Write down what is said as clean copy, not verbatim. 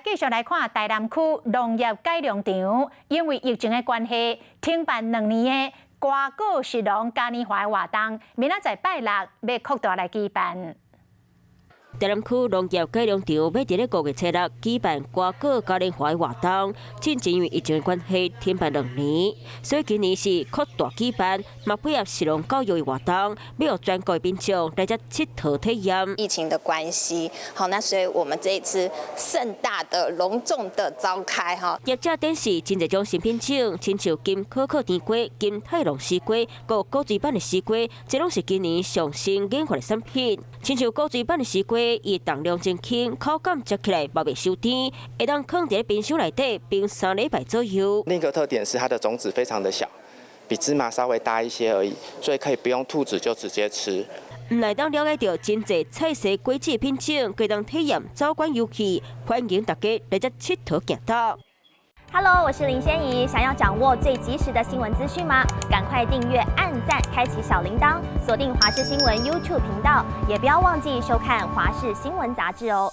繼續來看台南區農業改良場，因為疫情的關係，停辦2年的瓜果食農嘉年華的活動，明仔載拜六欲擴大來舉辦。台南區農業改良場欲佇咧5月初6舉辦瓜果嘉年華的活動，進前因為疫情的關係停辦兩年，所以今年是擴大舉辦，嘛配合食農教育的活動，欲予全國民眾來遮𨑨迌體驗。疫情的關係，好，那所以我們這一次盛大的、隆重的召開，哈。業者展示真濟種新品種，親像金可可甜瓜、金泰隆絲瓜、閣古錐版的絲瓜，這攏是今年上新研發的產品。親像古錐版的絲瓜，伊重量真輕，口感食起來嘛袂傷甜，會當囥佇冰箱內底冰3禮拜左右。另一個特點是它的種子非常的小，比芝麻稍微大一些而已，所以可以不用吐籽就直接吃。毋但會當了解著真濟菜色果子品種，閣會當體驗走館遊戲，歡迎大家來遮𨑨迌行透。 Hello，我是林仙怡。想要掌握最及時的新聞資訊嗎？趕快訂閱、按讚、開啟小鈴鐺，鎖定華視新聞 YouTube 頻道，也不要忘記收看華視新聞雜誌哦。